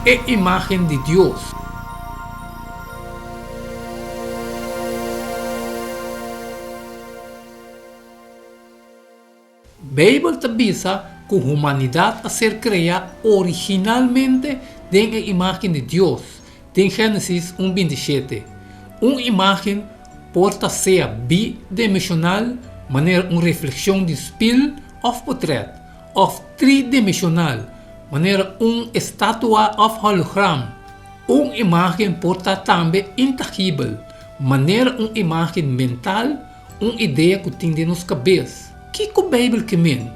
E imágen di Dios. Beibel ta bisa ku humanidat a ser kreá originalmente den e imágen di Dios, den Génesis un 27. Un imágen por ta sea bidimenshonal, manera un reflekshon di spil òf potrèt, òf tridimenshonal, manera un estatua òf hologram. Un imágen por ta tambe intangibel, manera un imágen mental, un idea ku tin den nos kabes. Kiko Beibel ke men?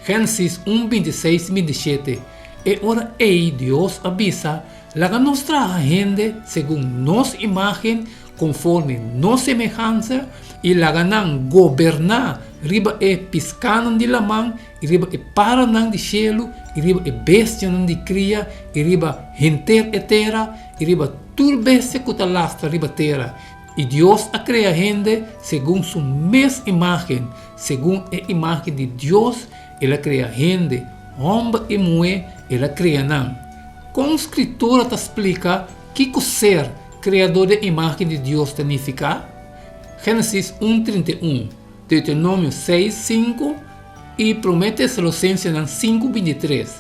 Génesis un 26, 27, E ora ei Dios a bisa, Laga nos traha hende segun nos imágen, konforme nos semehansa, i laga nan goberná riba e piskánan di laman, i riba e paranan di shelu, i riba e bestianan di kria, i riba henter e tera, i riba tur bestia ku ta lastra riba tera. I Dios a krea hende segun su mes imágen, segun e imágen di Dios el a krea hende, hòmber i muhé el a krea nan. Kon Skritura ta splika kiko ser kreadó den imágen di Dios ta nifiká? Génesis un 31, Deuteronomio seis, sinku i Promé Tesalosensenan sinku, 23.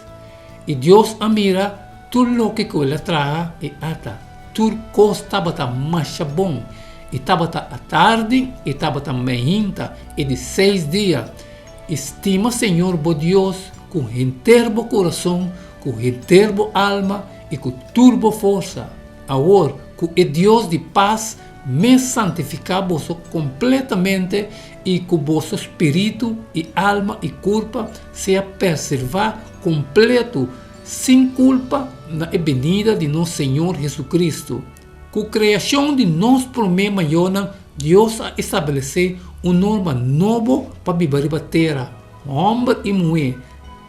I Dios a mira tur loke ku el a traha i ata, tur kos tabata masha bon. I tabata atardi i tabata meinta e di seis dia. I stima Señor bo Dios ku henter bo kurason, ku henter bo alma i ku tur bo forsa. Awor, ku e Dios di pas mes santifiká boso kompletamente i ku boso spiritu i alma i kurpa sea preservá kompletu sin kulpa na e benida di nos Señor Hesukristu. Ku kreashon di nos promé mayornan, Dios a establesé un norma nobo pa biba riba tera, hòmber i muhé,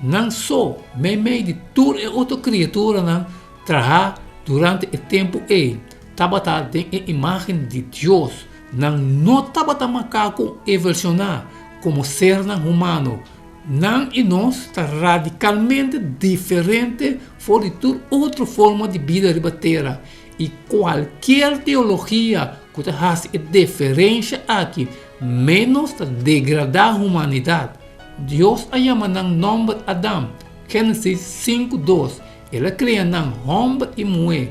nan so, meimei di tur e otro kriaturanan trahá durante e tempu ei, tabata den e imágen di Dios. Nan no tabata makaku evolucioná komo sernan humano. Nan i nos ta radikalmente diferente for di tur otro forma di bida riba tera, i kualkier teologia ku ta hasi e diferensha aki ménos ta degradá humanidat. Dios a yama nan nòmber Adam, Génesis 5, 2. El a krea nan hòmber i muhé,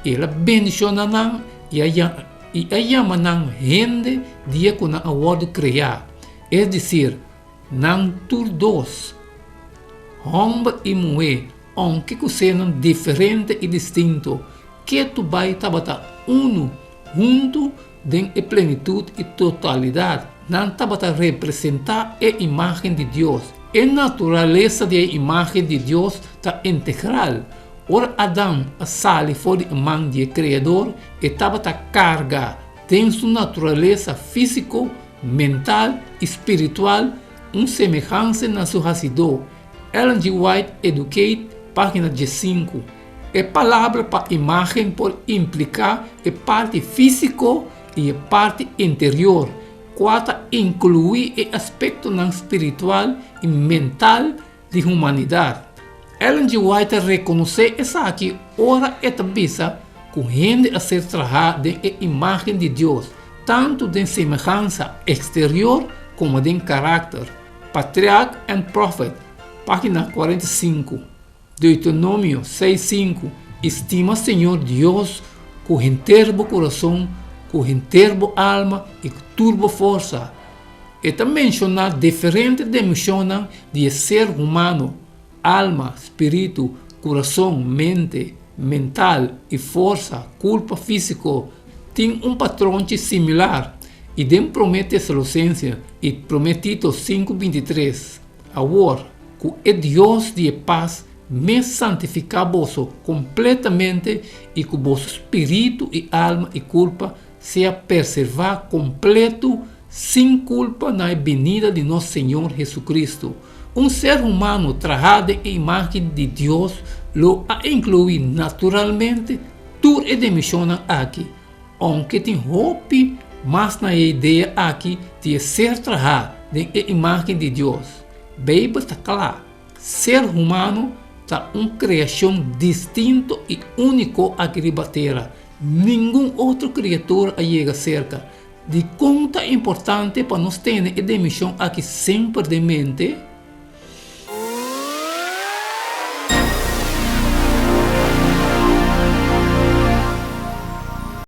el a bendishoná nan i a yama nan hende dia ku nan a wòrdu kreá, es desir, nan tur dos, hòmber i muhé, ounke ku sernan diferente i distinto, ketu bai tabata unu huntu den e plenitut i totalidat. Nan tabata representá e imágen di Dios. E naturalesa di e imágen di Dios ta integral. Ora Adam a sali for di e man di e Kreador, e tabata karga den su naturalesa físiko, mental i spiritual un semehanse na su Hasidó. Ellen G. White, Educate, página 15. E palabra pa imágen por impliká e parti físiko i e parti interior, kua ta inkluí e aspektonan spiritual i mental di humanidat. Ellen G. White ta rekonosé esaki ora e ta bisa ku hende a ser trahá den e imágen di Dios, tantu den semehansa eksterior komo den karakter. Patriarch and Prophet, página 45. Deuteronomio 6, 5, I stima Señor Dios ku henter bo kurason, ku henter bo alma i ku tur bo forsa. E ta menshoná diferente dimenshonnan di e ser humano, alma, spiritu, kurason, mente, mental, i forsa, kulpa físiko. Tin un patronchi similar i den Promé Tesalosense i Promé Tito 5, 23. Awor, ku e Dios di e pas mes santifiká boso kompletamente i ku boso spiritu i alma i kulpa sea preservá kompletu sin kulpa na e binida di nos Señor Hesukristu. Un ser humano trahá den e imágen di Dios lo a inkluí naturalmente tur e dimishonnan aki, ounke tin hopi mas na e idea aki di e ser trahá den e imágen di Dios. Beibel ta kla, ser humano ta un kreashon distinto i úniko aki riba tera. Ningun otro kriatura a yega serka. Dikon ta importante pa nos tene e dimenshon aki semper den mente?